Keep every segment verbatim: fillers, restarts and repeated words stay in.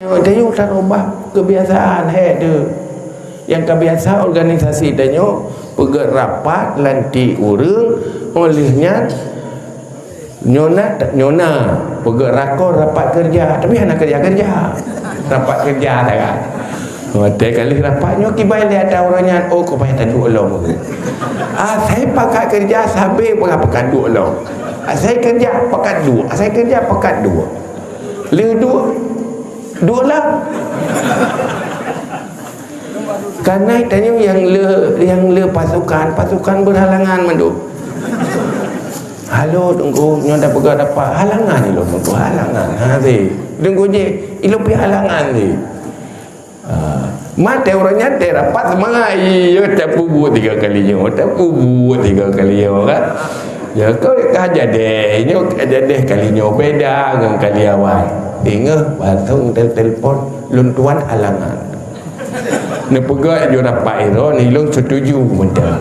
Tanyoe tarubah kebiasaan, hék deuh. Nyang ka biasa organisasi tanyoe peugét rapat lantik ureuëng, óh lheueh nyan nyoe na, nyoe na peugét rakor rapat kerja, tapi hana kerja-kerja. Rapat kerja sagai. Watée ka lheueh rapat nyoe kiban lé ata ureuëng nyan, "Oh, keubai taduek lom." Asai pakat kerja sabe peugah pakat duek lom. Asai kerja pakat duek, asai kerja pakat duek. Lheueh duek, duek lah. Karena tanyoe nyang le, nyang le pasukan, pasukan berhalangan mandum. "Halo Teungku, nyoe dah peugah dapat halangan ilôn Teungku, halangan." Ha, si. Teungku je, ilôn pih halangan si. Ha. Maté ureuëng nyan teuh rapat seumangat, iya, tapeubuet tiga kali nyoe, tapeubuet tiga kali nyoe kan. Ya, kau ka jadi, nyoe ka jadi kali nyoe beda ngon kali awai. Ingat, langsung tel-, telepon, "Lôn tuan halangan." Neupeugah ju rapat ilôn, ilôn setuju mantong.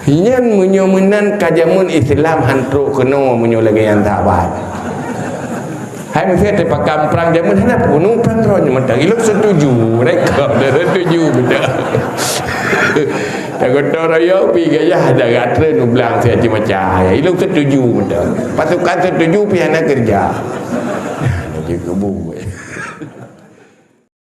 Nyan meunyoe meunan ka jameun Islam han trok keunoe meunyoe lagée nyan sahabat. Hai meusé teupakam prang jameun hana peunuh prang droe nyoe mantong. Ilôn setuju, mereka dah setuju mantong. Takot royong pi gayah dah gatra nublang siat macam. Ilôn setuju mantong. Pasukan setuju pi hana kerja. Lagi kebu.